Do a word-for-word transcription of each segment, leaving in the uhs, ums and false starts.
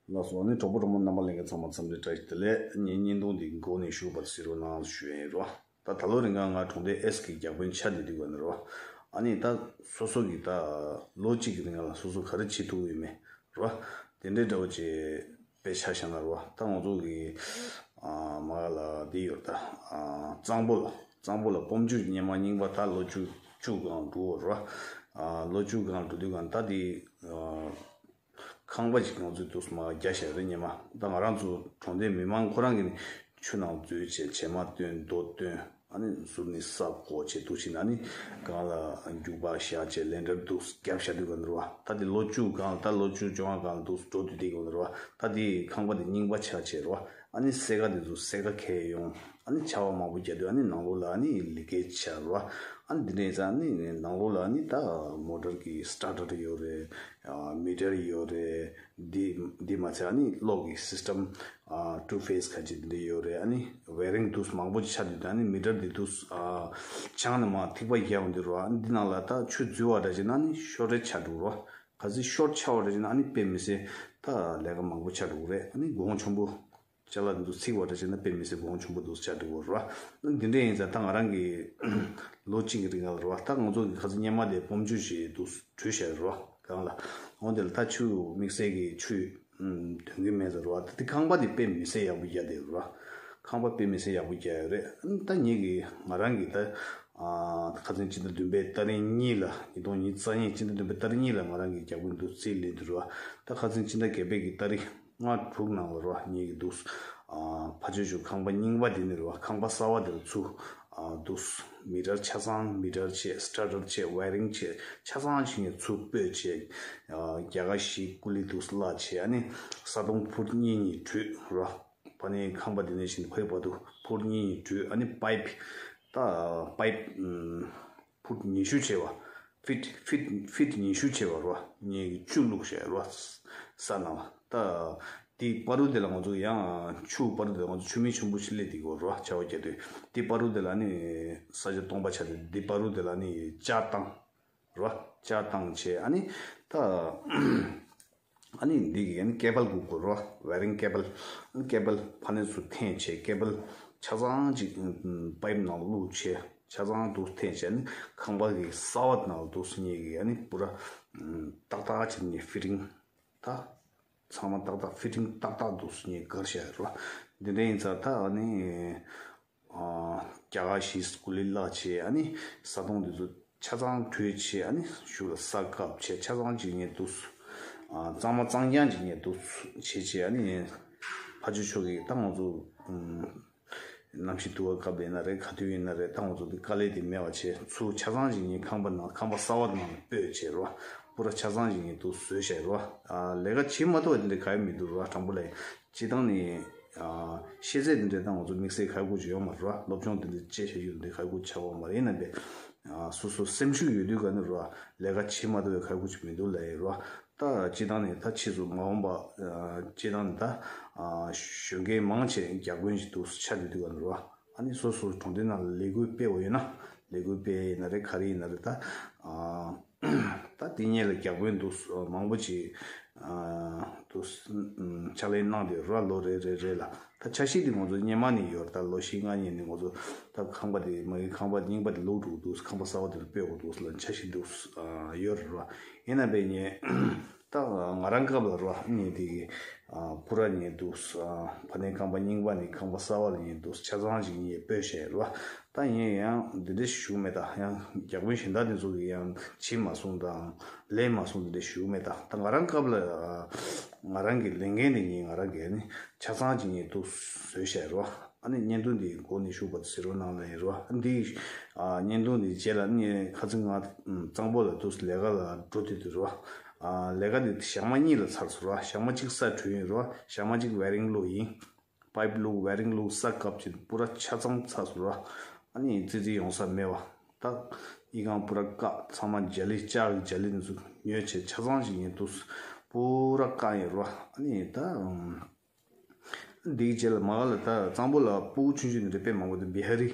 ལགས་སོ། ཨ་ནི་གྲོགས་པོ་གྲོགས་མོ་རྣམ་པ་ལྷན་རྒྱས་ཚང་མ་འཚམས་འདྲི་བཀྲ་ཤིས་བདེ་ལེགས། ངའི་བརྙན་ཐུང་འདི་མགོ་ནས་མཇུག་བར་གཟིགས་རོགས་གནང་ཞུ་ཡ་ཡིན་རོ། ད་ད་ལོ་རིང་ག་ང་གྲོང་སྡེ་ཨེས་ཀྱི་བརྒྱ་དཔོན་ཆགས་བསྡད་དུས་ག་ནས་རོ། ཨ་ནི་ད་སོ་སོ་གི་ད་ལོ་གཅིག་གི་རིང་ལ་སོ་སོ་ག་རེ་བྱེད་ཐུབ་ཡོད་མེད་རོ། དེ་འདྲའི་འདྲ་བོ་ཅིག་དཔེ་ཆ་བཞག་ན་རོ། ད་ང་ཚོ་གི་ཨ་མ་ག་ལ་འདི་ཡོད་ད། ཨ་གཙང་པོ་ལ་གཙང་པོ་ལ་སྤོམ་ཆུ་སྙེ་མ་རྙིང་པ་ད་ལོ་བཅུ་བཅུ་སྒང་འགྲོ་རོ། ཨ་ལོ་བཅུ་སྒང་འགྲོ་དུས་ག་ད་འདི་ཨ་ཁང་པ་ཞིག་ང་ཚོས་འདུག་སེ་མར་རྒྱག་བཞག་རེད་སྙེ་མ། ད་ང་རང་ཚོ་གྲོང་སྡེའི་མི་མང་ཁོ་རང་གིས་ནི་ཆུ་ནང་འཛུལ་བྱས་བྱེ་མ་བཏོན་རྡོ་བཏོན། ཨ་ནི་ཟུར་ནས་ས་བརྐོ་བྱས་འདུག་སེ་ཨ་ནི་སྒང་ལ་རྒྱུག་པ་བཞག་བྱས་ལན་འདྲ་འདུག་སེ་རྒྱབ་བཞག་དུས་ག་ནས་རོ། ད་དེ་ལོ་བཅུ་སྒང་ད་ལོ་བཅུ་བཅོ་ལྔ་སྒང་འདུག་སེ་འགྲོ་དུས་དེ་ག་ནས་རོ། ད་དེ་ཁང་པ་དེ་རྙིང་པ་ཆགས་བྱས་རོ། ཨ་ནི་སེ་ག་དེ་ཚོ་སེ་ག་ཁྱེར་ཡོང་། ཨ་ནི་ཆར་པ་མང་པོ་རྒྱག་དུས་ཨ་ནི་ནང་ལོགས་ལ་ཨ་ནི་ལི་ཀེ་ཇི་ཆགས་རོ། ཨ་ནི་འདི་འདྲ་ཡིན་ཙང་ཨ་ནི་ནང་ལོགས་ལ་ཨ་ནི་ད་མོ་ཊར་གི་སི་ཊར་ཊར་ཡོད་རེད། ཨ་མི་ཊར་ཡོད་རེད། འདི་འདི་མ་ཚད་ཨ་ནི་གློག་གི་སི་སི་ཊམ་ཨ་ཊུ་ཕེ་སི་ཁ་ཅིག་འདི་འདྲ་ཡོད་རེད། ཨ་ནི་ཝེ་རིང་འདུག་སེ་མང་པོ་ཅིག་ཆགས་དུས་ད་ཨ་ནི་མི་ཊར་འདི་འདུག་སེ་ཨ་བྱང་ནས་མར་ཐིགས་པ་རྒྱག་ཡོང་དུས་རོ། ཨ་ནི་འདི་ནང་ལ་ད་ཆུ་འཛུལ་བ་འདྲ་བྱས་ན་ཨ་ནི་ཤོར་ཊེ་ཆགས་འགྲོ་རོ། གལ་སྲིད་ཤོར་ཊི་ཆགས་པ་འདྲ་བྱས་ན་ཨ་ནི་དཔེ་མི་སྲིད་ད་ལས་ཀ་མང་པོ་ཆགས་འགྲོ་གི་རེད། ཨ་ནི་གོང་ཆེན་པོ་ཅ་ལག་འདི་ཚོ་ཚིག་པ་འདྲ་བྱས་ན་དཔེ་མི་སྲིད་གོང་ཆེན་པོ་འདུག་སེ་ཆགས་འགྲོ་གི་རེད་རོ། འདི་འདྲ་ཡིན་ཙང་ད་ང་རང་གི་ལོ་གཅིག་གི་རིང་ལ་རོ། ད་ང་ཚོ་གི་ཁ་སང་སྙེ་མ་དེ་སྤོམ་ཆུ་ཞིག་འདུག་སེ་བྲུས་བཞག་རོ་སྒང་ལ། འོ་དེ་ལ་ད་ཆུ་དམིགས་བསལ་གྱི་ཆུ་འདོན་གྱི་མེད་ཟེར་རོ། ད་དེ་ཁང་པ་དེ་དཔེ་མི་སྲིད་ཡག་པོ་རྒྱག་བསྡད་རོ། ཁང་པ་དཔེ་མི་སྲིད་ཡག་པོ་རྒྱག་ཡོད་རེད། ད་ངེད་ཀྱི་ང་རང་གི་ད་ཁ་སང་སྤྱི་ཟླ་བདུན་པའི་ཏ་རིག་གཉིས་ལ་ཉིས་སྟོང་ཉི་ཤུ་རྩ་གཉིས་སྤྱི་ཟླ་བདུན་པའི་ཏ་རིག་གཉིས་ལ་ང་རང་གི་བརྒྱ་དཔོན་འདུག་སེ་རྩིས་ལེན་དུས་རོ། ད་ཁ་སང་སྤྱི་ཟླ་བརྒྱད་པའི་གི་ཏ་རིག་ལྔ་དྲུག་ནང་ལ་རོ། ངེད་ཀྱི་འདུག་སེ་ཨ་ཕ་ཇོ་ཆུ་ཁང་པ་རྙིང་པ་དེ་ནས་རོ། ཁང་པ་གསར་པ་དེ་ལ་ཚུར་ཨ་འདུག་སེ་མི་ཊར་ཆ་ཚང་མི་ཊར་བྱས་སི་ཊར་ཊར་བྱས་ཝེ་རིང་བྱས་ཆ་ཚང་ཞིག་ངས་ཚུར་སྤོས་བྱས། ཨ་རྒྱ་གར་གཞིས་ཀུ་ལི་འདུག་སེ་གླ་བྱས། ཨ་ནི་ས་དོང་ཕུཊ་གཉིས་གཉིས་བྲུས་རོ། ཕ་ནི་ཁང་པ་དེ་ནས་བཞིན་ཁོའི་བར་དུ་ཕུཊ་གཉིས་གཉིས་བྲུས། ཨ་ནི་པའིབ་ད་པའིབ་ཕུཊ་ཉི་ཤུ་བྱས་པ། ཕིཊ་ཕིཊ་ཕིཊ་ཉི་ཤུ་བྱས་པ་རོ། ངས་བཅུ་བླུགས་བྱས་རོ། ས་ནང་ལ་ད་དེའི་བར་དུ་དེ་ལ་ང་ཚོ་ཡང་ཆུ་བར་དུ་དེ་ང་ཚོ་ཆུ་མིག་ཆེན་པོ་ཞིག་སླེབས་དེ་གོ་རོ། ཆར་པ་རྒྱག་དུས་དེའི་བར་དུ་དེ་ལ་ནི་ས་ཆ་སྟོང་པ་ཆགས་དུས་དེའི་བར་དུ་དེ་ལ་ནི་ལྕགས་བཏང་། རོ། ལྕགས་བཏང་བྱས། ཨ་ནི་ད་ཨ་ནི་འདི་གི་ཨ་ནི་ཀེ་བལ་གུག་གོ་རོ། ཝེ་རིང་ཀེ་བལ། ཨ་ནི་ཀེ་བལ་ཕ་ནས་ཚུར་འཐེན་བྱས། ཀེ་བལ་ཆ་ཚང་ཅིག་པའིབ་ནང་བླུགས་བྱས་ཆ་ཚང་འདུག་སེ་འཐེན་བྱས། ཨ་ནི་ཁང་པ་གི་ས་བོན་ནང་འདུག་སེ་ངེད་ཀྱི་ཨ་ནི་པུ་ར་ཏག་ཏག་བྱས་ནས་ཕི་ཊིང་ད་ཚང་མ་ཏག་ཏག་ཕི་ཊིང་ཏག་ཏག་འདུག་སེ་ངས་བཀལ་བཞག་རོ། འདི་འདྲ་ཡིན་ཙང་ད་ཨ་ནི། ཨ་རྒྱ་གར་གཞིས་ཀུ་ལི་གླ་བྱས། ཨ་ནི་ས་དོང་འདི་ཚོ་ཆ་ཚང་བྲུས་བྱས། ཨ་ནི་གཞུག་ལ་ས་བཀབ་བྱས་ཆ་ཚང་ཅིག་ངས་འདུག་སེ་ཨ་གཙང་མ་གཙང་རྐྱང་ཅིག་ངས་འདུག་སེ་བྱས་བྱས། ཨ་ནི་ཕ་ཇོ་ཆུ་གི་ད་ང་ཚོ་ཨམ་གནམ་གཤིས་སྡུག་པའི་སྐབས་ཡིན་ན་རེད། ག་དུས་ཡིན་ན་རེད། ད་ང་ཚོ་འདི་དཀའ་ལས་དེ་མེད་པ་བྱས་ཚུར་ཆ་ཚང་ཅིག་ངས་ཁང་པ་ནང་ཁང་པ་གསར་པ་ནང་ལ་སྤོས་བྱས་རོ། པུ་ར་ཆ་ཚང་ཅིག་ངས་འདུག་སེ་བཟོས་བྱས་རོ། ཨ་ལས་ཀ་བྱེད་མ་ཐུབ་པ་དེ་འདྲ་ག་ཡོད་མི་འདུག་རོ། དྲང་པོ་ལས། སྤྱིར་བཏང་ནི། ཨ་ཤེས་ཚད་འདི་འདྲའི་སྟེང་ང་ཚོ་དམིགས་བསལ་ག་དགོས་ཀྱི་ཡོད་མ་རེད་ར། སློབ་སྦྱོང་འདི་འདྲའི་བཅས་བྱ་རྒྱུ་འདི་ག་དགོས་ཆགས་པ་མ་རེད། ཡིན་ན་པས། ཨ་སོ་སོ་སེམས་ཤུགས་ཡོད་དུས་ག་ནས་ར་ལས་ཀ་བྱེད་མ་ཐུབ་པའི་ག་དགོས་ཀྱི་མི་འདུག་ལབ་ཡོད་ར། ད་སྤྱིར་བཏང་ནི་ད་ཕྱིས་སུ་མ་འོངས་པ། ཨ་སྤྱིར་བཏང་ནི་ད་ཨ་གཞོན་སྐྱེས་མང་ཆེ་བརྒྱ་དཔོན་ཞིག་འདུག་ཆགས་བསྡད་དུས་ག་ནས་ར། ཨ་ནི་སོ་སོ་གྲོང་སྡེ་ནང་ལ་ལས་འགུལ་སྤེལ་བ་ཡོད་ན་ལས་འགུལ་སྤེལ་ཡིན་ན་རེད། ག་རེ་ཡིན་ན་རེད། ད་ཨ། ད་དེ་སྔོན་ལ་བརྒྱ་དཔོན་འདུག་མང་པོ་ཅིག་ཨ་འདུག་ཕྱག་ལས་གནང་བསྡད་ར། ལོ་རེ་རེ་རེ་ལ་ད་འཆར་གཞི་འདི་ང་ཚོ་སྔོན་མ་ནས་ཡོད་རེད། ད་ལོ་བཞི་ལྔ་སྔོན་ནས་ང་ཚོ་ད་ཁང་པ་དེ་མ་གི་ཁང་པ་རྙིང་པ་དེ་བླུག་འགྲོ་འདུག་ཁང་པ་གསར་པ་དེ་ལ་སྤོས་དགོས་འདུག་ལ་འཆར་གཞི་འདུག་ཡོད་རེད་ར། ཡིན་ན་པས་ངས་ད་ང་རང་སྐབས་ལ་ར་ངས་དེ་གི་ཨ་པུ་ར་ངས་འདུག་ཨ་ཕ་ནས་ཁང་པ་རྙིང་པ་ནས་ཁང་པ་གསར་པ་ལ་ངས་འདུག་ཆ་ཚང་ཅིག་ངས་སྤོས་བྱས་ར། ད་ངས་ཡང་འདི་འདྲ་ཞུ་མེད། ད་ཡང་བརྒྱ་དཔོན་གཞན་དག་དེ་ཚོ་གིས་ཡང་བྱེད་མ་སོང་དང་ལས་མ་སོང་འདི་འདྲ་ཞུ་མེད། ད་ད་ང་རང་སྐབས་ལ་ང་རང་གི་ལས་འགན་དེ་ངས་ང་རང་གིས་ནི་ཆ་ཚང་ཅིག་ངས་འདུག་བཟོས་བྱས་རོ། ཨ་ནི་བརྙན་ཐུང་འདི་མགོ་ནས་མཇུག་བར་དུ་གཟིགས་རོགས་གནང་ལབ་ཡིན་རོ། འདི་ཨ་བརྙན་ཐུང་འདི་རྗེས་ལ་ནི་ཁ་སང་ང་གཙང་པོ་ལ་འདུག་ལས་ཀ་ལ་འགྲོ་དུས་དུས་རོ། ཨ་ལས་ཀ་འདི་ཞག་མ་གཉིས་ལ་ཚར་སོང་རོ། ཞག་མ་གཅིག་ས་བྲུས་ཡིན་རོ། ཞག་མ་གཅིག་ཝེ་རིང་བླུགས་ཡིན། པའིབ་བླུགས་ཝེ་རིང་བླུགས་ས་བཀབ་ཅིག་པུ་ར་ཆ་ཚང་ཚར་སོང་ར། ཨ་ནི་ཙི་ཙི་ཡོང་ས་མེད་བ། ད་ཨི་ཁང་པུ་ར་བཀག་ཚང་མ་རྒྱ་ལི་ལྕགས་ཀྱི་རྒྱ་ལི་འདི་ཚོ་ཉོས་བྱས་ཆ་ཚང་ཞིག་ཡིན་འདུག་པུ་ར་བཀག་ཡིན་ར། ཨ་ནི་ད་འདིའི་རྗེས་ལ་མ་ག་ལ་ད་གཙང་པོ་ལ་སྤུ་གུ་ཆུང་ཆུང་འདི་འདྲ་དཔེ་མང་པོ་འདུག་བི་ཧ་རི།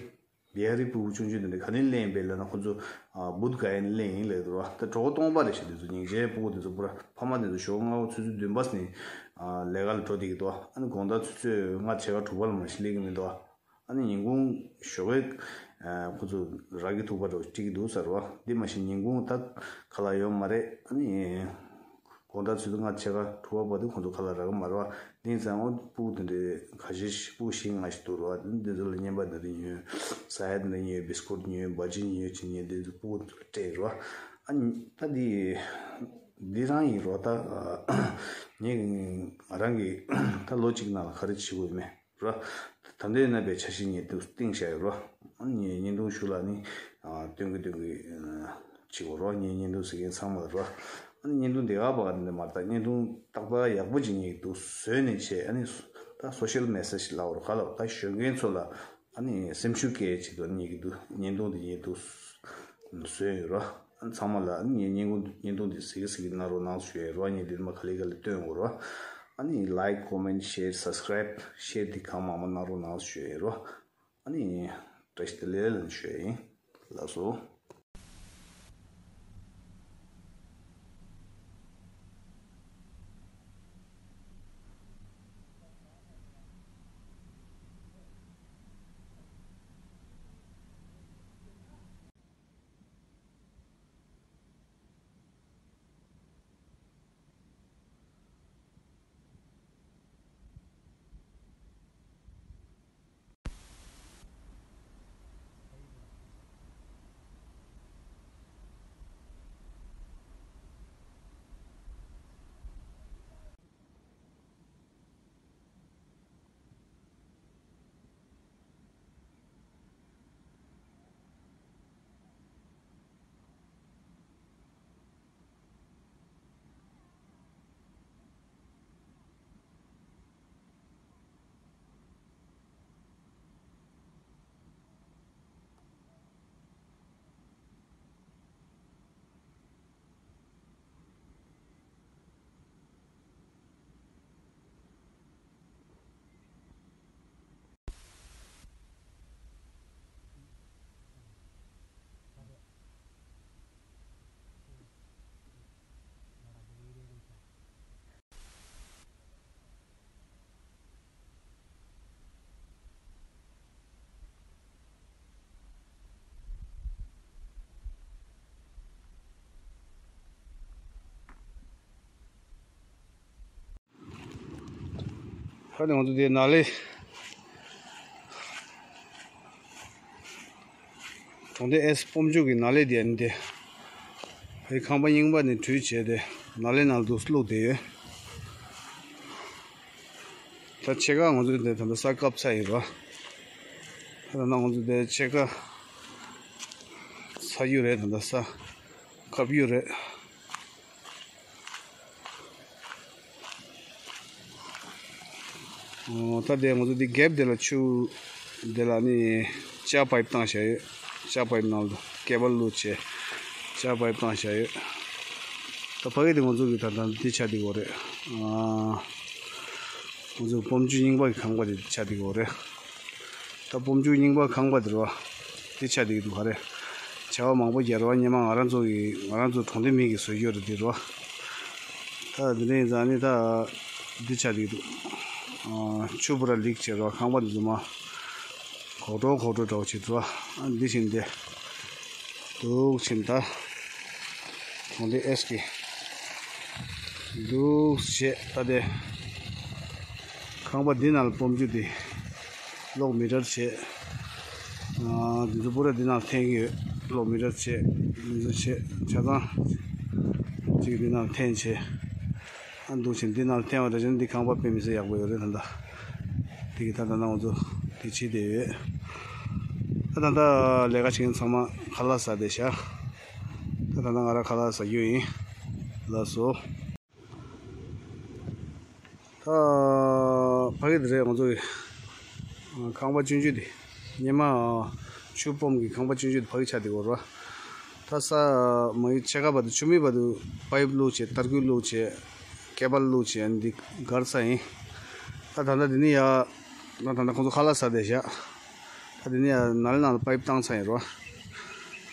བི་ཧ་རི་སྤུ་གུ་ཆུང་ཆུང་དེ་འདྲ་ག་ནས་ལེན་པས་ལབ་ན། ཁོ་ཚོ་ཨ་བུད་ག་ཡན་ལེན་ཡིན་ལབ་འདུག་ར། ད་གྲོགས་སྟོང་པ་རེད་ཤག་དེ་ཚོ་སྙིང་རྗེ། སྤུ་གུ་དེ་ཚོ་པུ་ར་ཕ་མ་དེ་ཚོ་ཞོགས་སྔ་པོ་ཆུ་ཚོད་བདུན་པ་ནས་ཨ་ལས་ཀ་ལ་འགྲོ་བསྡད་ཀྱི་འདུག་ཨ་ནི་དགོང་དག་ཆུ་ཚོད་ལྔ་ཕྱེད་ཀ་དྲུག་པ་ལ་མ་གཞི་སླེབས་ཀྱི་མི་འདུག་ཨ་ནི་ཉིན་གུང་ཞོགས་ཀས་ཁོ་ཚོ་ར་གི་ཐུག་པ་འདྲ་བོ་སྤྲད་ཀྱི་འདུག་ཟེར་བ། འདི་མ་གཞི་ཉིན་གུང་ད་ཁ་ལག་ཡོད་མ་རེད། ཨ་ནི་དགོང་དག་ཆུ་ཚོད་ལྔ་ཕྱེད་ཀ་དྲུག་པ་བར་དུ་ཁོ་ཚོ་ཁ་ལག་རག་གི་མ་རེད་བ། དེང་སང་འོ་སྤུ་གུ་དེ་འདྲའི་ཁ་ཤས་ཤིག་སྤུ་གུ་བཞི་ལྔ་ཞིག་འདུག་རེད་བ། འདི་ཚོ་ལ་བརྙན་པར་འདི་འདྲ་ཉོས། ཟ་ཡ་འདི་འདྲ་ཉོས། བིས་ཀུཊ་ཉོས། བ་ཇི་ཉོས་བྱས་ཉོས། འདི་ཚོ་སྤུ་གུ་དེ་ཚོ་ལ་སྤྲད་རེད་བ། ཨ་ནི་ད་འདི་འདི་རང་ཡིན་རེད་བ། ད་ངས་ང་རང་གི་ད་ལོ་གཅིག་ནང་ལ་ག་རེ་བྱེད་དགོས་མེད་ར། ད་ལྟའི་ན་པའི་འཆར་གཞི་ངས་ཏུ་བཏིང་བཞག་ཡོད་ར། ཨ་ནི་ངས་བརྙན་ཐུང་ཞུ་ལ་ནི་ཨ་སྟོན་གི་སྟོན་གི་ཨ་བྱེད་དགོས་ར། ངས་བརྙན་ཐུང་གཟིགས་མཁན་ཚང་མ་ལ་ར། ཨ་ནི་བརྙན་ཐུང་དེ་ག་པ་ག་དེ་འདྲ་མ་རེད། ད་བརྙན་ཐུང་རྟག་པར་ཡག་པོ་ཅིག་ངས་ཏུ་བཟོས་ནས་བྱས། ཨ་ནི་ད་སོ་ཤལ་མེ་སེ་ཇི་ལབ་དགོས་ར། ག་ལབ། ད་གཞོན་སྐྱེས་ཚོ་ལ་ཨ་ནི་སེམས་ཤུགས་སྐྱེད་ཆེད་དུ་ངས་ཀྱི་ཏུ་བརྙན་ཐུང་དེ་ངས་ཏུ་བཟོས་ཡོད་ར། ཨ་ཚང་མ་ལ་ཨ་ནི་ངའི་བརྙན་ཐུང་བརྙན་ཐུང་འདི་གཟིགས་གཟིགས་གནང་རོགས་གནང་ཞུ་ཡས་རོགས། ངས་འདིར་མ་ག་ལེ་ག་ལེ་སྟོན་འོ་རོགས། ཨ་ནི་like, comment, share, subscribe, share འདི་གང་མང་མང་གནང་རོགས་གནང་ཞུ་ཡས་རོགས། ཨ་ནི་བཀྲ་ཤིས་བདེ་ལེགས་ལ་ཞུ་ཡས་ཡིན། ལགས་སོ། ད་ནི་ང་ཚོ་དེ་ནཱ་ལེ། གྲོང་སྡེ་ཨེས་སྤོམ་ཆུ་གི་ནཱ་ལེ་དེ་ནི་དེ། ཕའི་ཁང་པ་རྙིང་པ་ནས་བྲུས་བྱས་ཏེ་ནཱ་ལེ་ནང་དུ་བླུགས་བསྡད་ཡོད། ད་ཕྱེད་ཀ་ང་ཚོ་དེ་ད་ལྟ་ས་བཀབ་ཚར་ཡོད་ར། ད་ལྟ་ང་ཚོ་དེ་ཕྱེད་ཀ་ཚར་རྒྱུ་རེད། ད་ལྟ་ས་བཀབ་རྒྱུ་རེད། ཨོ། ད་དེ་ང་ཚོ་དེ་གེབ་དེ་ལ་ཆུ་དེ་ལ་ནི་ལྕགས་པའིབ་བཏང་བཞག་ཡོད། ལྕགས་པའིབ་ནང་ལ་ཀེ་བལ་བླུགས་བྱས་ལྕགས་པའིབ་བཏང་བཞག་ཡོད། ད་ཕ་གི་དེ་ང་ཚོ་གི་ད་ད་འདི་ཆ་དེ་གོ་རེད། ཨ། ང་ཚོ་སྤོམ་ཆུ་རྙིང་པ་གི་ཁང་པ་དེ་ཆ་དེ་གོ་རེད། ད་སྤོམ་ཆུ་རྙིང་པ་ཁང་པ་དེ་རེད་བ། དེ་ཆ་དེ་གི་འདུག་ག་རེད། བྱ་བ་མང་པོ་རྒྱལ་བ་སྙེ་མ་ང་རང་ཚོ་གི་ང་རང་ཚོ་གྲོང་སྡེ་མི་གི་བཟོ་རྒྱུ་རེད་དེ་རོ། ད་དེ་ནས་ཡིན་ཙང་ནི་ད་འདི་ཆ་དེ་འདུག་ཨ། ཆུ་བུ་ར་ལིག་བྱེད་རོ། ཁང་པ་འདི་ཚོ་མ་གོག་འགྲོ་གོག་འགྲོ་འདྲ་བོ་བྱེད་འདུག་ཨ། འདི་བཞིན་དེ་འདུག་ཕྱིན་ད་གྲོང་སྡེ་ཨེས་ཀྱི་འདུག་བྱེད་ད་དེ། ཁང་པ་འདི་ནང་ལ་སྤོམ་ཆུ་འདི་གློག་མི་ཊར་བྱས། ཨ། འདི་ཚོ་པུ་ར་འདི་ནང་འཐེན་གྱི་ཡོད། གློག་མི་ཊར་བྱས། འདི་ཚོ་བྱས་ཆ་ཚང་གཅིག་འདི་ནང་འཐེན་བྱས། ཨ། འདུག་ཕྱིན་འདི་ནང་འཐེན་པ་འདྲ་བྱས་ན་འདི་ཁང་པ་དཔེ་མི་སྲིད་ཡག་པོ་ཡོད་རེད་ད་ལྟ། འདི་གི་ད་ལྟ་ན་ང་ཚོ་འདི་བྱེད་བསྡད་ཡོད། ད་ད་ལྟ་ལས་ཀ་བྱེད་མཁན་ཚང་མ་ཁ་ལག་ཟ་བསྡད་ཤག་ད་ད་ལྟ་ང་རང་ཁ་ལག་ཟ་རྒྱུ་ཡིན། ལགས་སོ། ད་ཕ་གི་དེ་རེད། ང་ཚོ་གི་ཁང་པ་ཆུང་ཆུང་དེ། སྙེ་མ་ཆུ་སྤོམ་གི་ཁང་པ་ཆུང་ཆུང་དེ་ཕ་གི་ཆ་དེ་གོ་ར། ད་ས་མ་གི་ཕྱེད་ཀ་བར་དུ་ཆུ་མིག་བར་དུ་པའིབ་བླུགས་བྱས། ཏར་སྐུད་བླུགས་བྱས། ཀེ་བལ་བླུགས་བྱས། འདི་སྒར་ས་ཡིན། ད་ད་ལྟ་འདི་ནི་ཡ། ད་ད་ལྟ་ཁོང་ཚོ་ཁ་ལག་ཟ་བསྡད་ཤག་ད་དེ་ནས་ནཱ་ལེ་ནང་ལ་པའིབ་བཏང་ཚར་ཡིན་རོ།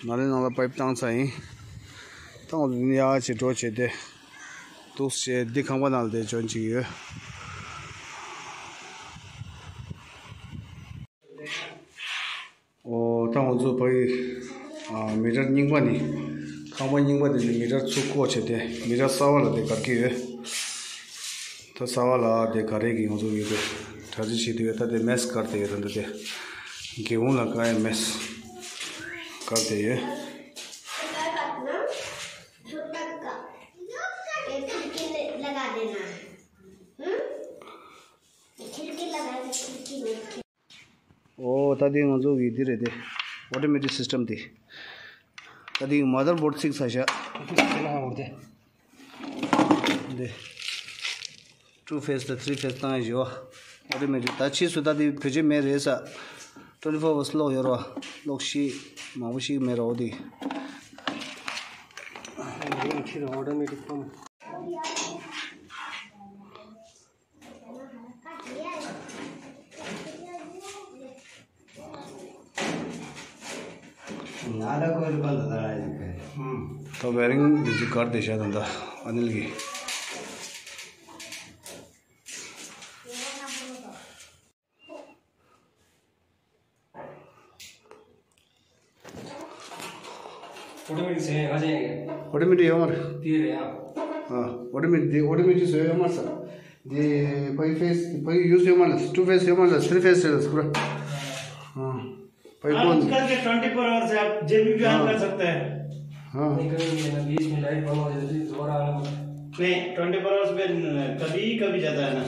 ནཱ་ལེ་ནང་ལ་པའིབ་བཏང་ཚར་ཡིན། ད་ང་ཚོ་དེ་ནས་ཡར་བྱས་འགྲོ་བྱས་ཏེ། འདུག་སེ་བྱས་འདི་ཁང་པ་ནང་ལ་དེ་འཇོན་གྱི་ཡོད། ཨོ། ད་ང་ཚོ་ཕ་གི་ཨ་མི་ཊར་རྙིང་པ་ནི། ཁང་པ་རྙིང་པ་དེ་ནི་མི་ཊར་ཚུར་བཀོག་བྱས་ཏེ་མི་ཊར་གསར་པ་ལ་དེ་བསྒར་གྱི་ཡོད། ད་གསར་པ་ལ་དེ་བསྒར་ཡས་ཀྱི་ང་ཚོ་ཡོད་དེ་གྲ་སྒྲིག་བྱེད་དུས་ད་དེ་མེས་བསྒར་དེ་ཡོད། ད་འདི་དེ་སྒེའུ་ཁུང་ལ་བཀག་ཡས་མེས་བསྒར་དེ་ཡོད། ये खिड़की लगा देना। हम्म? खिड़की लगा दे, खिड़की में। ཨོ། ད་དེ་ང་ཚོ་གི་འདི་རེད་དེ། ཨོ་ཊོ་མེ་ཊིག་སིས་ཊམ་དེ། ད་དེ་མ་དར་བོརཌ་ཚིག་ས་ཤ། འདི། ཊུ་ཕེས་དང་ཐི་རི་ཕེས་བཏང་ཡ་ཞིག་ཨོ་ཊོ་མེ་ཊིག་ད་ཕྱིས་སུ་ད་དེ་བེད་སྤྱོད་མེད་རེད་ས། ཊུ་ཝེན་ཊི་ཕོར་ཝར་གློག་ཡོད་རོ། གློག་ཤི། མང་པོ་ཤི་མེད་རོ་དེ། ཨོ་ཊོ་མེ་ཊིག་ཕོམ། ད་ཝེ་རིང་འདི་ཚོ་བསྒར་བསྡད་ཤག་ད་ལྟ་ཨ་ནེལ་གྱིས། ཨོ་ཊོ་མེ་ཊིག་ཟེར་ཡ་ག་ཅན་ཡ། ཨོ་ཊོ་མེ་ཊིག་ཡོད་མ་རེད། དེ་རེད་ཡ། ཨ། ཨོ་ཊོ་མེ་ཊིག་འདི་ཨོ་ཊོ་མེ་ཊིག་བཟོས་ཡོད་མ་རེད་ས། འདི་ཕ་གི་ཕེས་ཕ་གི་ཡུ་སི་ཡོད་མ་རེད། ཊུ་ཕེས་ཡོད་མ་རེད། ཐི་རི་ཕེས་རེད་ས་ཁོ་ར། ཨ། ཕ་གི་हाँ, ཕོན། आजकल के ट्वेंटी फ़ोर आवर्स है, आप जब भी ऑन हाँ। कर सकते हैं। हाँ। नहीं, कभी नहीं, बीच में लाइट बंद हो जाती है, दोबारा आना पड़ता है। नहीं, ट्वेंटी फ़ोर आवर्स में न-, कभी कभी जाता है ना।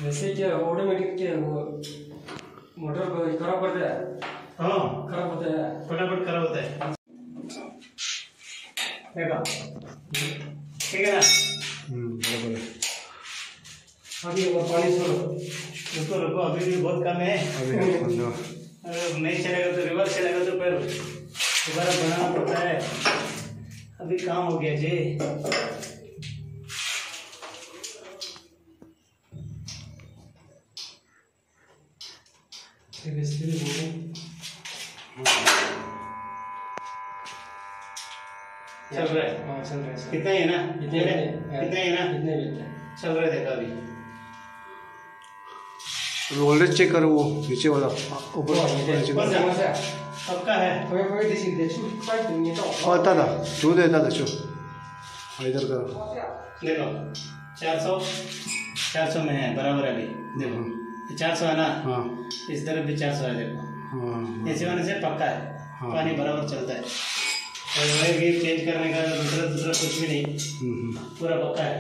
वैसे क्या ऑटोमेटिक क्या वो मोटर को खराब करता है? हाँ। खराब होता है। फटाफट खराब होता है। देखो। ठीक है ना? हम्म, बराबर है। अभी और पानी छोड़ो। रुको, रुको, अभी भी बहुत कम है। अभी है, समझो। अगर नहीं चलेगा तो रिवर्स चलेगा तो फिर दोबारा बनाना पड़ता है। अभी काम हो गया जी। चल रहा है। हाँ, चल रहा है, चल रहा है। कितना ही है ना? इतने ही है ना? इतने ही है ना? इतने ही है। चल रहा है, देखो अभी। वोल्टेज चेक करो, वो नीचे वाला, ऊपर हाँ, वाला नीचे। नीचे कौन सा, वाला। कौन सा? पक्का है? हाँ, दादा, टू दे, दादा, टू। हाँ, इधर करो। देखो, चार सौ, चार सौ में है, बराबर है अभी। देखो, हम्म। ये चार सौ है ना? हाँ। इस तरफ भी चार सौ है, देखो। हाँ। ऐसे होने से पक्का है, हाँ। पानी बराबर चलता है। और वही भी चेंज करने का दूसरा, दूसरा कुछ भी नहीं, हम्म, हम्म। पूरा पक्का है।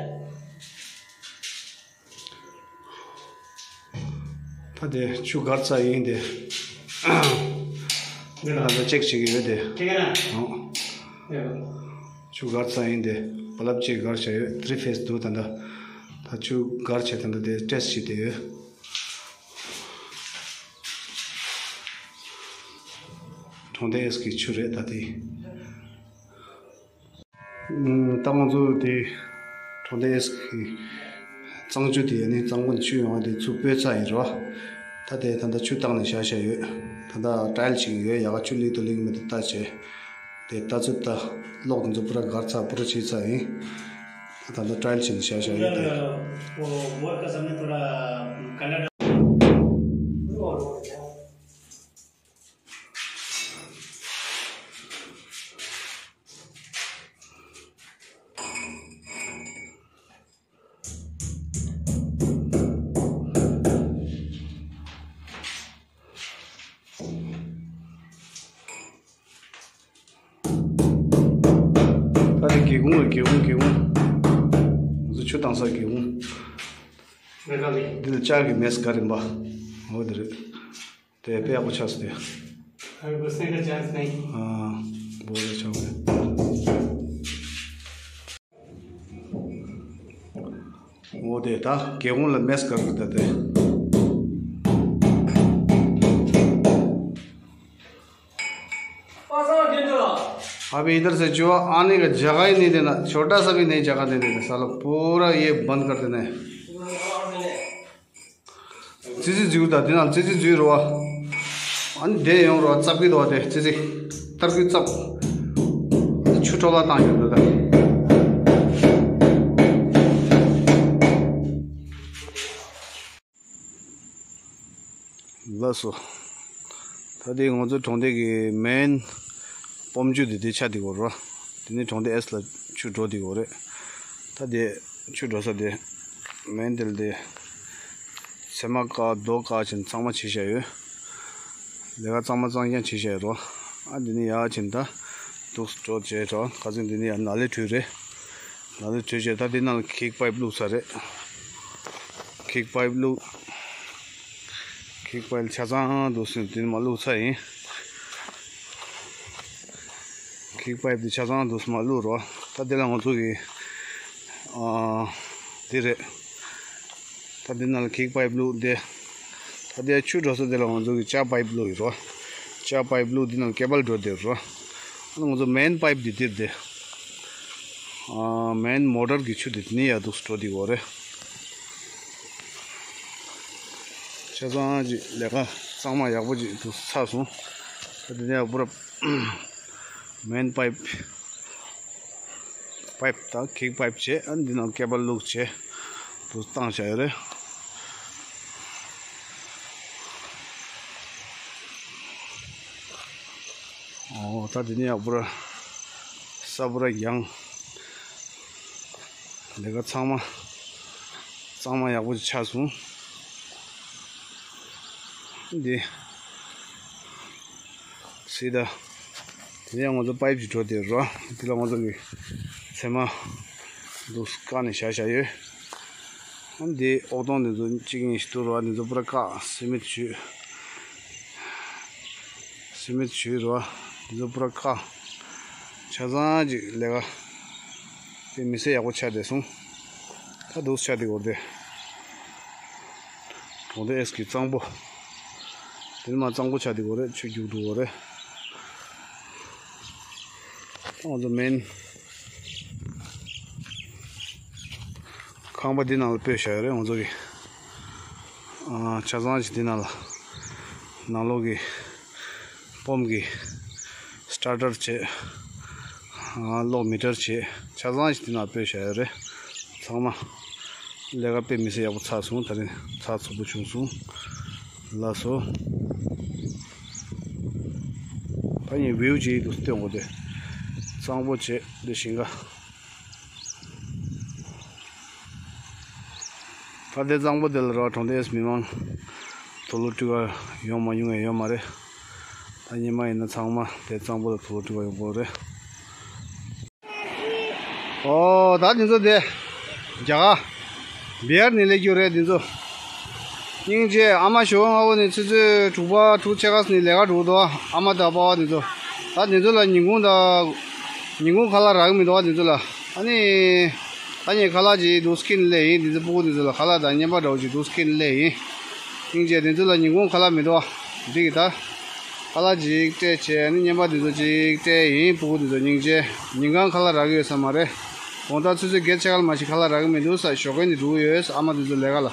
ད་དེ་ཆུ་བསྒར་ཚར་ཡིན་དེ། འདི་ལ་ད་ལྟ་ཅེག་བྱེད་ཀྱི་ཡོད་དེ། ཁྱེད་ཀྱི་ན། ཨོ། ཡོད། ཆུ་བསྒར་ཚར་ཡིན་དེ། བལ་ལབ་ཅིག་བསྒར་བྱས་ཡོད། ཐི་རི་ཕེས་འདུག་ད་ལྟ། ད་ཆུ་བསྒར་བྱས་ད་ལྟ་དེ་ཊེསི་བྱེད་དེ་ཡོད། གྲོང་སྡེ་ཨེས་ཀྱི་ཆུ་རེད་ད་དེ། ད་ང་ཚོ་དེ་གྲོང་སྡེ་ཨེས་ཀྱི་གཙང་ཆུ་དེ་ནི་གཙང་པོ་ནས་ཆུ་ཡོང་བ་དེ་ཚུར་སྤོས་ཚར་ཡིན་རོ། ད་དེ་ད་ལྟ་ཆུ་བཏང་ནས་བཞག་བཞག་ཡོད། ད་ལྟ་ཊ་ར་ཡལ་བྱེད་ཀྱི་ཡོད། ཡག་ག་ཆུ་ལེགས་འདུག་ལེགས་མི་འདུག་ལྟ་བྱས། དེ་ལྟ་ཚུལ་ལྟ། གློག་དེ་ཚོ་པུ་ར་བསྒར་ཚར། པུ་ར་བྱས་ཚར་ཡིན། ད་ལྟ་ཊ་ར་ཡལ་བྱས་ནས་བཞག་བཞག་ཡོད་དེ། वो बोर का सामने थोड़ा कंडा डाल। ད་རེས་སྒེའུ་ཁུང་ལ་སྒེའུ་ཁུང་། སྒེའུ་ཁུང་། ང་ཚོ་ཆུ་བཏང་ས་སྒེའུ་ཁུང་། འདི་ལ་ལྕགས་ཀྱི་མེས་བསྒར་རིམ་པ། འོ་དེ་རེད། དེ་དཔེ་ཡག་པོ་ཆགས་སོང་དེ། अभी घुसने का चांस नहीं। हाँ, बहुत अच्छा हो गया। वो दे था, गेहूं ला मैश कर देते थे। अभी इधर से जो आने का जगह ही नहीं देना, छोटा सा भी नहीं जगह देने का, साला पूरा ये बंद कर देना है। ཙི་ཙི་འཛུལ་དང་དེ་ནང་ཙི་ཙི་འཛུལ་རོ། ཨ་ནི་དེ་ཡོང་རོ་ཙབ་ཀི་དོ་དེ་ཙི་ཙི་ཏར་ཀི་ཙབ། ཆུ་འཕྲོ་བརླག་བཏང་ཡོད་འདུག་ད། ལགས་སོ། ད་དེ་ང་ཚོ་གྲོང་སྡེ་གི་མེན་སྤོམ་ཆུ་དེ་དེ་ཆགས་བསྡད་ཡོད་རེད། དེ་ནི་གྲོང་སྡེ་ཨེས་ལ་ཆུ་འགྲོ་བསྡད་ཡོད་རེད། ད་དེ་ཆུ་འགྲོ་ས་དེ་མེན་དེ་ལ་དེ་ཚེར་མ་བཀག་རྡོ་བཀག་བྱས་ནས་གཙང་མ་བྱས་བཞག་ཡོད། ལས་ཀ་གཙང་མ་གཙང་རྐྱང་བྱས་བཞག་ཡོད་རོ། ཨ་འདི་ནི་ཡག་བྱས་ནས་ད་འདུག་འགྲོ་བྱས་རོ། ཁ་སང་འདི་ནི་ཡང་ནཱ་ལེ་བྲུས་རེད། ནཱ་ལེ་བྲུས་བྱས་ད་འདི་ནང་ལ་ཁིག་པའིབ་བླུགས་ཚར་རེད། ཁིག་པའིབ་བླུགས། ཁིག་པའིབ་ཆ་ཚང་འདུག་སེ་འདི་ནི་མ་བླུགས་ཚར་ཡིན། ཁིག་པའིབ་འདི་ཆ་ཚང་འདུག་སེ་མ་བླུགས་རོ། ད་འདི་ལ་ང་ཚོ་གི་ཨ་འདི་རེད། ད་འདི་ནང་ལ་ཁིག་པའིབ་བླུགས་འདི། ད་འདི་ཆུ་འགྲོ་ས་འདི་ལ་ང་ཚོ་གི་ལྕགས་པའིབ་བླུགས་ཡོད་རོ། ལྕགས་པའིབ་བླུགས་འདི་ནང་ལ་ཀེ་བལ་འགྲོ་བསྡད་ཡོད་རོ། ཨ་ནི་ང་ཚོ་མེན་པའིབ་འདི་འདིར་འདི། ཨ་མེན་མོ་ཊར་གྱི་ཆུ་དེ་དེ་ནས་ཡར་འདུག་སེ་འགྲོ་བསྡད་ཡོད་རེད། ཆ་ཚང་ཅིག་ལས་ཀ་གཙང་མ་ཡག་པོ་ཅིག་འདུག་སེ་ཚར་སོང་། ད་དེ་ནས་ཡར་པུ་ར་མེན་པའིབ། པའིབ་དང་ཁིག་པའིབ་བྱས། ཨ་འདི་ནང་ཀེ་བལ་བླུགས་བྱས་འདུག་སེ་བཏང་བཞག་ཡོད་རེད། ཨོ་ད་དེ་ནས་ཡར་པུ་ར་ས་པུ་ར་ཡང་། ལས་ཀ་ཚང་མ་གཙང་མ་ཡག་པོ་ཅིག་ཆགས་སོང་། འདི་སྲིད་ད། དེ་ནས་ང་ཚོ་པའིབ་ཅིག་འགྲོ་བསྡད་རོ། འདི་ལ་ང་ཚོ་གི་ཚེར་མ་འདུག་སེ་བཀག་ནས་བཞག་བཞག་ཡོད། འདི་ཨོག་དོང་འདི་ཚོ་གཅིག་གཉིས་ཤིག་འདུག་རོ། འདི་ཚོ་པུ་ར་བཀག་སི་མེན་ཊི་བྱུགས། སི་མེན་ཊི་བྱུགས་རོ། འདི་ཚོ་པུ་ར་བཀག་ཆ་ཚང་ཅིག་ལས་ཀ་དེ་མི་སེར་ཡག་པོ་ཆགས་བསྡད་སོང་། ད་འདུག་སེ་ཆགས་བསྡད་ཡོད་རེད། གྲོང་སྡེ་ཨེས་ཀྱི་གཙང་པོ། དེ་ནི་མ་གཙང་པོ་ཆགས་བསྡད་ཡོད་རེད། ཆུ་རྒྱུག་འགྲོ་གི་ཡོད་རེད། ང་ཚོ་མེན་ཁང་པ་འདི་ནང་ལ་སྤོས་བཞག་ཡོད་རེད། ང་ཚོ་གི་ཨ་ཆ་ཚང་ཞིག་འདི་ནང་ལ་ནང་ལོགས་ཀྱི་སྤོམ་གྱི་སི་ཊར་ཊར་བྱས། ཨ་གློག་མི་ཊར་བྱས། ཆ་ཚང་ཞིག་འདི་ནང་སྤོས་བཞག་ཡོད་རེད། ཚང་མ་ལས་ཀ་དཔེ་མི་སྲིད་ཡག་པོ་ཚར་སོང་། ད་རིང་ཚགས་ཚུད་པོ་བྱུང་སོང་། ལགས་སོ། ད་ངས་བིའུ་ཅིག་ཏུ་སྟོན་དགོས་ཏེ། གཙང་པོ་བྱས་འདི་ཞིང་ཁ། ད་ལྟའི་གཙང་པོ་དེ་ལ་ར་གྲོང་སྡེའི་མི་མང་དུག་ལོག་སྤྲད་ག་ཡོང་མ་མྱོང་ཡ་ཡོད་མ་རེད། ད་སྔོན་མ་ཡིན་ན་ཚང་མ་དེ་གཙང་པོ་ལ་དུག་ལོག་སྤྲད་ག་ཡོང་གི་རེད། ཨོ་ད་འདི་ཚོ་དེ་རྒྱ་གར་བི་ཧར་ནས་སླེབས་རྒྱུ་རེད་འདི་ཚོ། སྙིང་རྗེ། ཨ་མ་ཞོགས་སྔ་པོ་ནས་ཆུ་ཚོད་དྲུག་པ་དྲུག་ཕྱེད་ཀ་ནས་ལས་ཀ་འགྲོ་འདུག་ཨ་མ་དང་པ་ཕ་འདི་ཚོ། ད་འདི་ཚོ་ལ་ཉིན་གུང་དང་ཉིན་གུང་ཁ་ལག་རག་གི་མི་འདུག་འདི་ཚོ་ལ། ཨ་ནི། ད་ངས་ཁ་ལག་ཅིག་འདུག་སེ་ཁྱེར་ནས་སླེབས་ཡིན། འདི་ཚོ་སྤུ་གུ་འདི་ཚོ་ལ་ཁ་ལག་དང་རྔན་པ་འདྲ་བོ་ཅིག་འདུག་སེ་ཁྱེར་ནས་སླེབས་ཡིན། སྙིང་རྗེ། འདི་ཚོ་ལ་ཉིན་གུང་ཁ་ལག་མི་འདུག་འགྲིག་གི་ད། ཁ་ལག་ཅིག་སྤྲད་བྱས་ནི་རྔན་པ་འདི་ཚོ་ཅིག་སྤྲད་ཡིན། སྤུ་གུ་འདི་ཚོ་སྙིང་རྗེ། ཉིན་གང་ཁ་ལག་རག་གི་ཡོད་ས་མ་རེད། དགོང་དག་ཆུ་ཚོད་བརྒྱད་ཕྱེད་ཀ་ལ་མ་གཏོགས་ཁ་ལག་རག་གི་མི་འདུག་ས། ཞོགས་ཀས་ནས་འགྲོ་གི་ཡོད་ས། ཨ་མ་འདི་ཚོ་ལས་ཀ་ལ།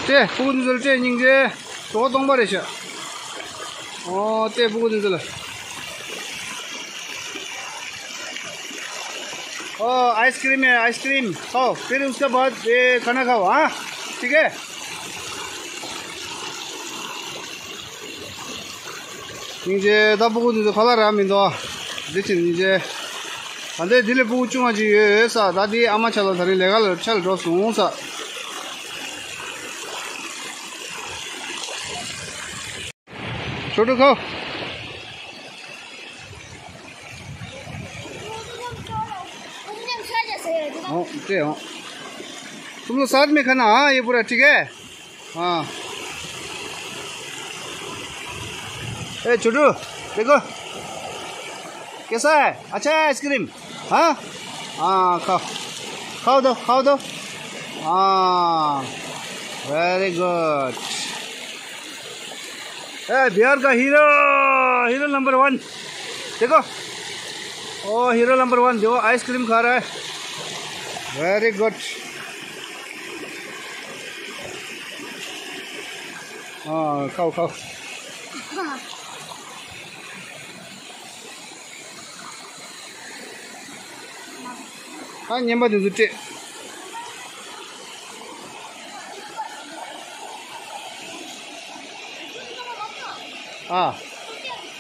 སྤྲད། སྤུ་གུ་འདི་ཚོ་ལ་སྤྲད། སྙིང་རྗེ། ཟླ་བ་སྟོང་པ་རེད་ཤག་ཨོ་སྤྲད། སྤུ་གུ་འདི་ཚོ་ལ། ओ आइसक्रीम है, आइसक्रीम खाओ, फिर उसके बाद ये खाना खाओ, हाँ? ठीक है। སྙིང་རྗེ། ད་སྤུ་གུ་འདི་ཚོ་ཁ་ལག་རག་མི་འདུག་འདི་ཕྱིན་སྙིང་རྗེ། ད་ལྟའི་འདི་ལས་སྤུ་གུ་ཆུང་བ་ཅིག་ཡོད་ཡོད་ས། ད་འདི་ཨ་མ་ཆ་ལ་ད་རིང་ལས་ཀ་ལ་ཆ་ལ་འགྲོ་སོང་ས། छोटू खाओ। हाँ, ओके, हाँ। तुम लोग साथ में खाना, हाँ, ये पूरा, ठीक है? हाँ। ए, छोटू, देखो। कैसा है? अच्छा है आइसक्रीम? हाँ? हाँ, खाओ। खाओ दो, खाओ दो। हाँ, very good। ए, बिहार का हीरो, हीरो नंबर वन। देखो, ओ, हीरो नंबर वन, देखो, आइसक्रीम खा रहा है। Very good। ཨ། ཁའོ་ཁའོ། ཨ། ཉན་པ་དེ་ཚོ་སྤྲད། ཨ།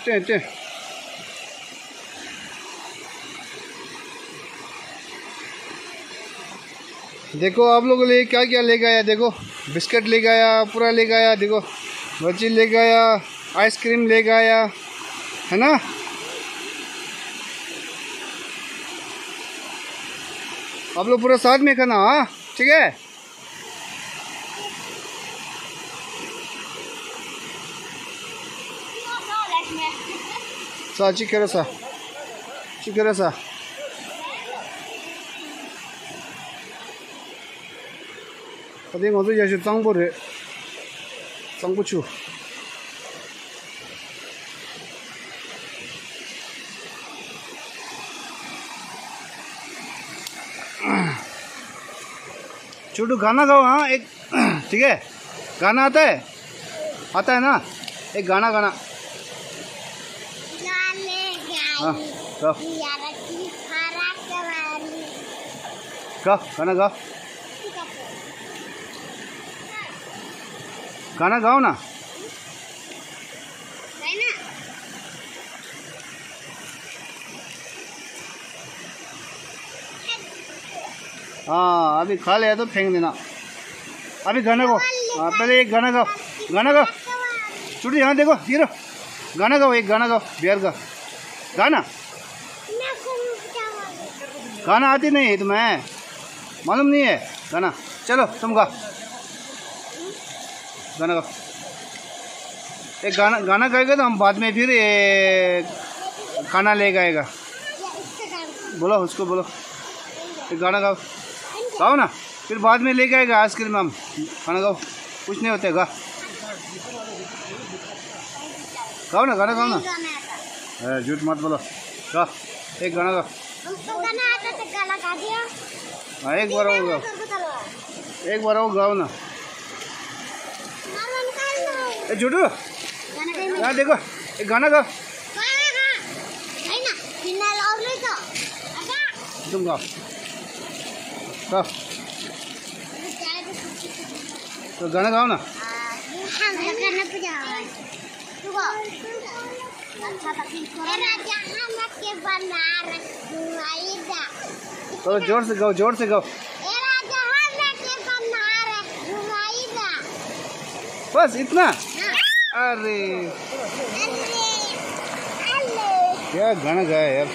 སྤྲད་སྤྲད། देखो, आप लोगों के लिए क्या क्या लेके आया। देखो, बिस्किट लेके आया, पूरा लेके आया। देखो, बच्ची लेके आया, आइसक्रीम लेके आया, है ना। आप लोग पूरा साथ में खाना, हाँ, ठीक है। ས་གཅིག་ཁེར་ས། གཅིག་ཁེར་ས། ད་དེ་ང་ཚོ་ཡ་ཤུ་གཙང་པོ་རེད། གཙང་པོ་ཆུ། छोटू गाना गाओ, हाँ, एक, ठीक है, गाना आता है? आता है ना? एक गाना गाना। हाँ, गाओ। गाओ, गाना गाओ। गाना गाओ ना। हाँ, अभी खा लिया तो फेंक देना। अभी गाना गाओ। हाँ, पहले एक गाना गाओ। गाना गाओ। छोटू, यहाँ देखो, हीरो। गाना गाओ, एक गाना गाओ, बिहार का। गाना। गाना आती नहीं है तुम्हें? मालूम नहीं है गाना? चलो, तुम गाओ। गाना गाओ। एक गाना, गाना गाएगा तो हम बाद में फिर ये खाना लेके आएगा। बोलो, उसको बोलो। एक गाना गाओ। गाओ ना। फिर बाद में लेके आएगा आइसक्रीम हम। गाना गाओ। कुछ नहीं होता है, गा। गाओ ना, गाना गाओ ना। ए, झूठ मत बोलो। गा। एक गाना गाओ। हमको गाना आता तो गाना गा दिया। हाँ, एक बार और गाओ। एक बार और गाओ ना। ए, छोटू, यहाँ देखो, एक गाना गाओ। तुम गाओ। गाओ। तो गाना गाओ ना। थोड़ा जोर से गाओ, जोर से गाओ। बस इतना? अरे, क्या गाना गाया यार।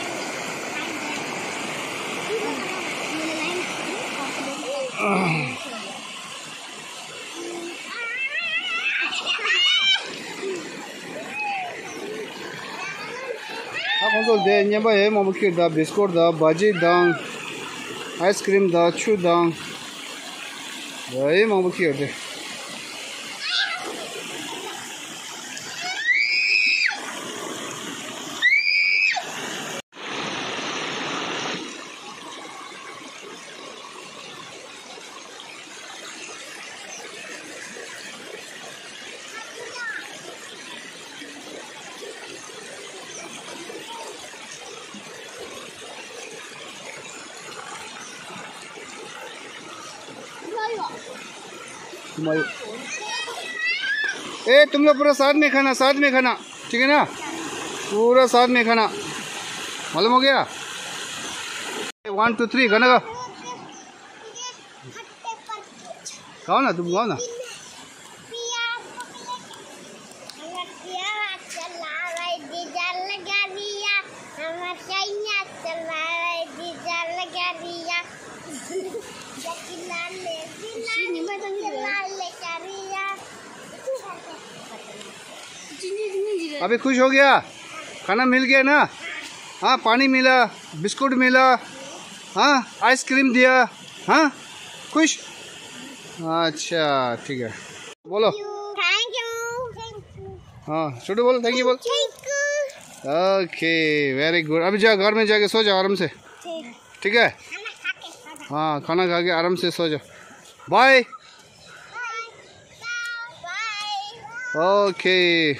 ཨ། ཁོང་ཚོ་དེ་བརྙན་པ་ཡེ་མང་པོ་ཁྱེར་དང་། བིས་ཀོཊ་དང་། བ་ཇི་དང་། ཨའི་སི་ཀི་རིམ་དང་། ཆུ་དང་། ཡེ་མང་པོ་ཁྱེར་དེ། ए, तुम लोग पूरा साथ में खाना, साथ में खाना, ठीक है ना? पूरा साथ में खाना, मालूम हो गया? वन, टू, थ्री, गाना गाओ। गाओ ना, तुम गाओ ना। अभी खुश हो गया? खाना मिल गया ना? हाँ, पानी मिला, बिस्कुट मिला, हाँ, आइसक्रीम दिया, हाँ, खुश? अच्छा, ठीक है, बोलो। Thank you. हाँ, छोटू बोलो, थैंक यू बोलो। Thank you. Okay, very good. अभी जाओ, घर में जाके सो जाओ आराम से। ठीक। ठीक है? हाँ, खाना खा के आराम से सो जाओ। बाय। बाय। बाय। ཨོ་ཁེ།